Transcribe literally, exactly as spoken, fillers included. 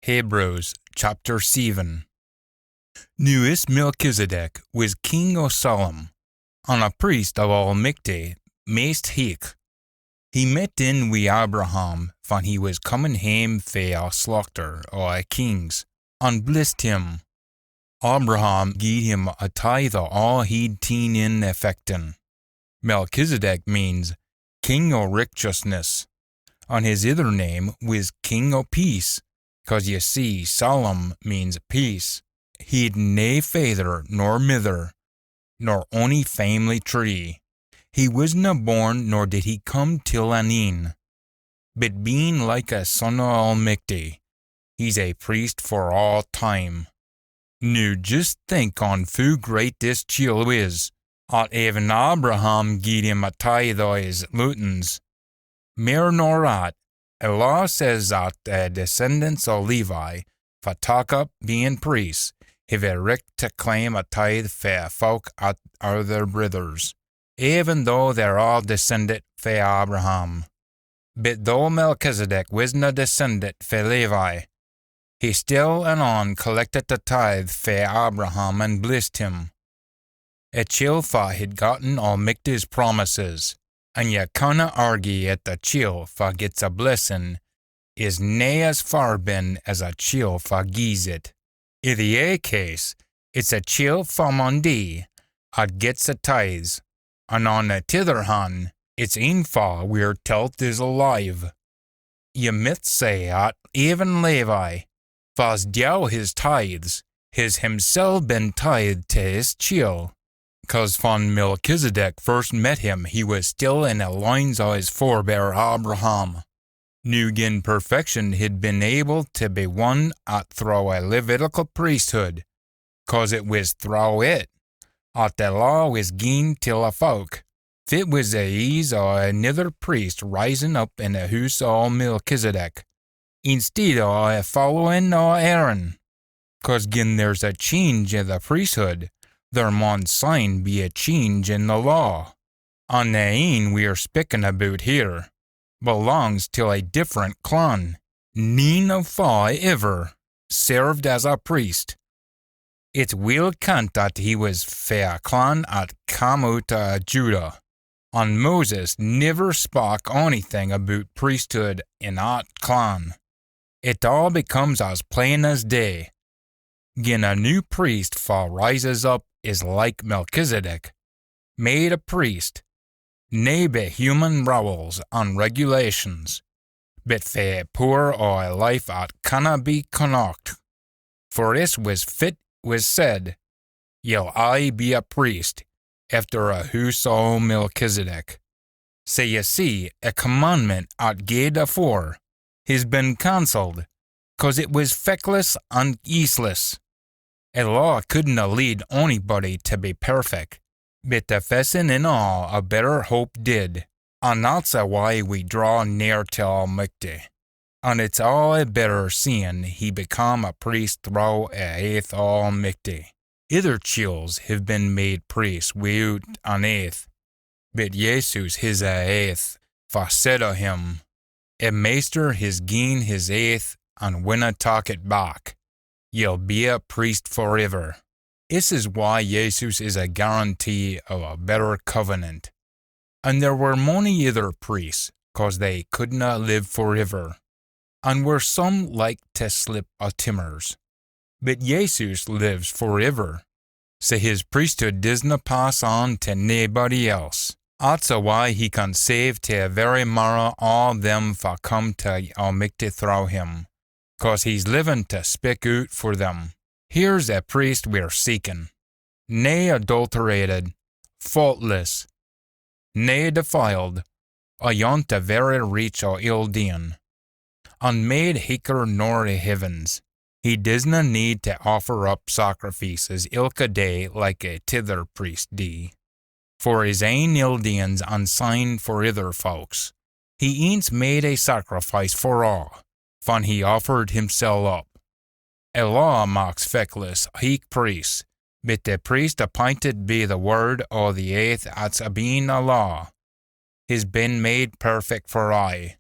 Hebrews chapter seven. Noo is Melchizedek wis king o Salem, an a priest o Almichty maist heich. He met in wi Abraham fan he wis comin hame fae a slauchter o a kings, an blissed him. Abraham gied him a tithe o aa he'd teen in effectin. Melchizedek means King o Richteousness, an his ither name wis King o Peace, cause ye see Salem means peace. He'd nae faither nor mither, nor ony faimily tree. He wisna born nor did he come till an eyn. But bein like a son o Almichty, he's a priest for aa time. Noo jist think on foo great this chiel is, at even Abraham gied him a tithe o his lootins. Mair nor at, a law says at the descendants o Levi, fa tak up bein priests, hiv a richt tae claim a tithe fae fowk at are their brithers, even though they're aa descended fae Abraham. But though Melchizedek wisna descended fae Levi, he still an on collected a tithe fae Abraham an blissed him. A chiel fa hid gotten Almichty's promises, an ye canna argy at a chiel fa gets a blessin is nae as far ben as a chiel fa gies it. I the ae case, it's a chiel fa maun dee at gets a tithes, an on a tither han, it's een fa we're telt is alive. Ye micht say at even Levi, fa's due his tithes, his himsel been tithed tae his chiel, cause fan Melchizedek first met him he wis still in a lines o his forebear Abraham. Noo gin perfection hid been able tae be won at throwe a Levitical priesthood, cause it wis throwe it at the law wis gien till a fowk, fit wis a eese o anither priest risin up in a hoose o Melchizedek, instead o a followin o Aaron. Cause gin there's a change i the priesthood, there maun syne be a change in the law. An the een we're spikkin aboot here belongs till a different clan. Neen o fa iver served as a priest. It's weel kent that he wis fae a clan at cam oot o Judah, an Moses niver spak onything aboot priesthood in that clan. It aa becomes as plain as day. Gin a new priest fa rises up is like Melchizedek, made a priest, nae by human rowles an regulations, but fae a pooer o a life at canna be connacht. For is wis fit wis said, "Ye'll aye be a priest efter a hoose o Melchizedek." Sae ye see, a commandment at gaed afore his been cancelled, cause it wis feckless an eeseless. A law couldna lead onybody tae be perfect, but the fessin in o a better hope did, an that's a why we draw near tae Almichty. An it's aa a better seein he become a priest throwe a aith o Almichty. Ither chiels hiv been made priests wi'oot an aith, but Jesus his a aith, fa said o him, "A Maister his gien his aith an winna tak it back. Ye'll be a priest foriver." This is why Jesus is a guarantee o a better covenant. An there were mony ither priests, cause they couldna live foriver, an were some like tae slip o timmers. But Jesus lives foriver, sae his priesthood disna pass on tae naebody else. That's a why he can save tae a very marrow aa them fa come tae Almichty throwe him, cause he's livin tae spik oot for them. Here's a priest we're seekin, nae adulterated, faultless, nae defiled, ayont the very reach o ill-deein, an made heicher nor a heavens. He disna need tae offer up sacrifices ilka day like a tither priest dee, for his ain ill-deeins an syne for ither fowk's. He eence made a sacrifice for aa, fan he offered himsel up. A law maks feckless heich priests, but the priest appinted by the word o the aith at's abeen a law, he's been made perfect for aye.